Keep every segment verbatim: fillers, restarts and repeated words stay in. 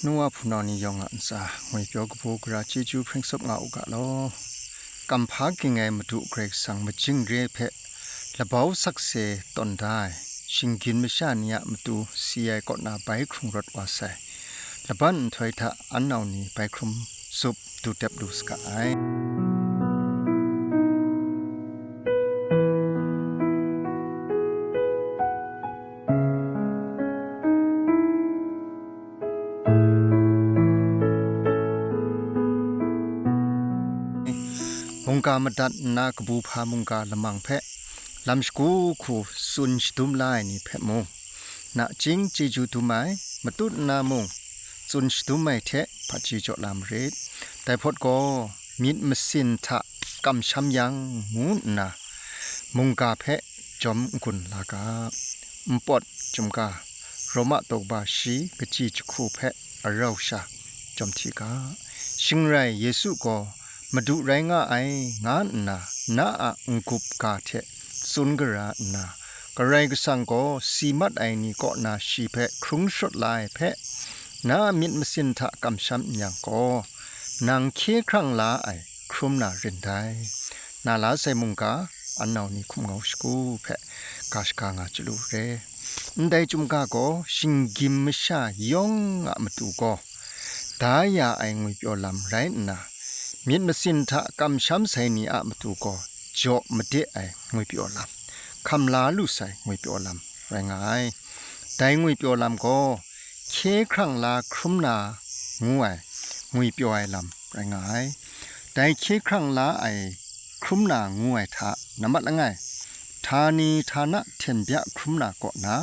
Nu wa hpunau ni yawng a ntsa, ngwi pyaw kabu gara chyeju hpring sawp nga u ga law. Kamhpa ging ai Madu Karai Kasang majing re hpe labau sakse tawn da ai, shinggyim masha ni a matu si ai kaw na bai hkrung rawt wa sai. Laban nhtoi hta an nau ni bai hkrum zup du dep lu saga ai. Mungga madat nna kabu hpa mungga lamang hpe lam shagu hku tsun shadum la ai ni hpe mung, nachying chyeju dum ai, matut nna mung tsun shadum ai hte hpaji jaw la marit. Dai hpawt gaw, myit masin hta kamsham yang, ngu nna mungga hpe jawm n-gun la ga. Npawt chyum ga, Roma daw kaba shi, kaji jahku hpe arau sha jawm hti ga. Shing rai, Yesu gaw Madu rai nga ai, nga nna na a n-gup ga hte tsun gara nna, Karai Kasang gaw si mat ai ni kaw na shi hpe hkrung sharawt la ai hpe, na a myit masin hta kamsham n yang gaw, nang hkye hkrang la ai hkrum na rin dai. Na la sai mungga, an nau ni hkum ngau shagu hpe ga shaga nga chyalu re. Ndai chyum ga gaw shinggyim masha yawng a matu gaw da ya ai ngwipyaw lam rai nna, myit masin hta kamsham sai ni a matu gaw jaw made ai ngwipyaw lam, hkam la lu sai ngwipyaw lam rai nga ai. Dai ngwipyaw lam gaw hkye hkrang la hkrum na ngu ai ngwipyaw ai lam rai nga ai. Dai hkye hkrang la ai hkrum na ngu ai hta, nambat langai, htani htana hten bya hkrum na kaw na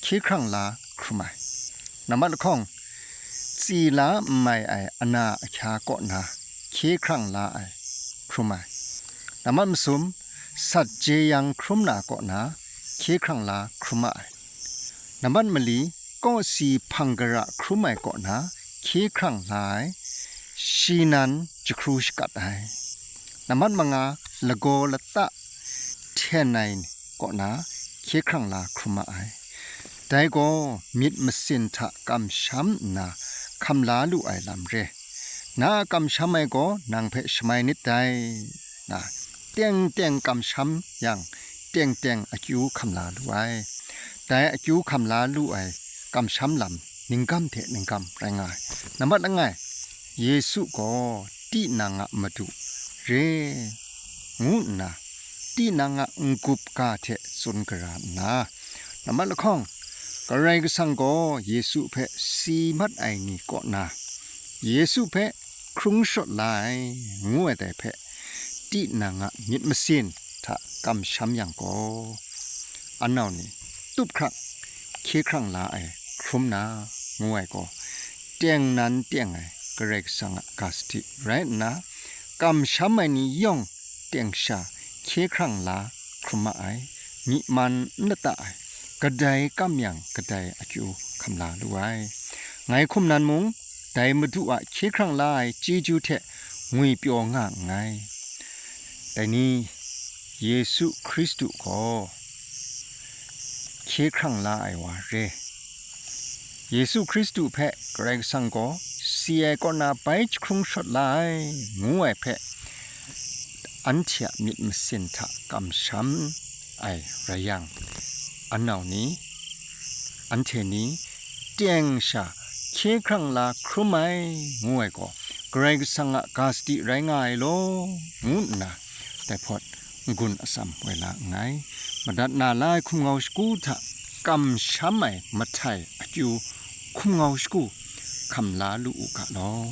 hkye hkrang la hkrum ai. Nambat lahkawng, tsi la n mai ai ana ahkya kaw na hkye hkrang la ai hkrum ai. Nambat masum, sat jeyang hkrum na kaw na hkye hkrang la hkrum ma ai. Nambat mali, kawsi hpang gara hkrum ai kaw na hkye hkrang la ai, shi nan jahkru shakat ai. Nambat manga, lagaw lata hten ai kaw na hkye hkrang la hkrum ma ai. Dai gaw myit masin hta kamsham nna hkam la lu ai lam re. Na a kamsham ai gaw nang hpe shamai nit dai. Na, teng teng kamsham yang, teng teng akyu hkam la lu ai. Dai akyu hkam la lu ai kamsham lam ninggam hte ninggam rai nga ai. Nambat langai, Yesu gaw tinang a Madu re ngu nna, tinang a n-gup ga hte tsun gara nna, nambat lahkawng, Karai Kasang gaw Yesu hpe si mat ai ni kaw na, Yesu hpe hkrung sharawt la ai, ngu ai dai hpe, tinang a myit masin hta kamsham yang gaw, anau ni tup hkrang hkye hkrang la ai hkrum na, ngu ai gaw, teng nan teng ai Karai Kasang a ga sadi rai nna, kamsham ai ni yawng teng sha hkye hkrang la hkrum ma ai, myi man n lata ai, kadai kam yang kadai akyu hkam la lu ai. Ngai hkum nan mung, dai Madu a hkye hkrang la ai chyeju hte ngwipyaw nga nngai. Dai ni, Yesu Hkristu gaw hkye hkrang la ai wa re. Yesu Hkristu hpe Karai Kasang gaw si ai kaw na bai jahkrung sharawt la ai, ngu ai hpe, anhte a myit masin hta kamsham ai rai yang, anau ni, anhte ni, teng sha hkye hkrang la hkrum ai, ngu ai gaw, Karai Kasang a ga sadi rai nga ai law, ngu nna, dai hpawt n-gun atsam woi la nngai. Madat na la ai hkum ngau shagu hta kamsham ai mahtai akyu hkum ngau shagu hkam la lu u ga law.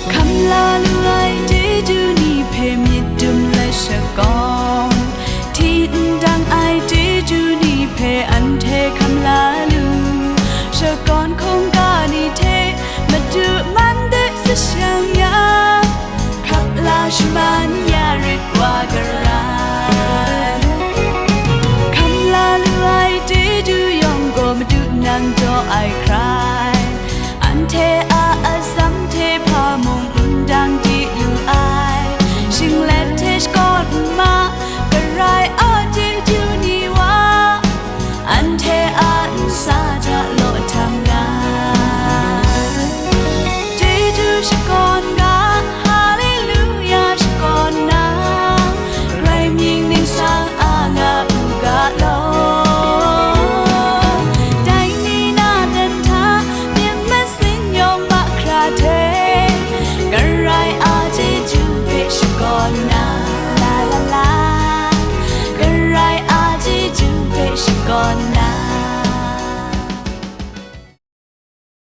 Hkam la lu ai chyeju ni hpe myit dum let shakawn, hti ndang ai chyeju ni hpe anhte hkam la lu, shakawn hkungga ni hte Madu man de sa shang yang, hkap la shaman ya rit wa garai. Hkam la lu ai chyeju yawng gaw Madu nang jaw ai hkrai, anhte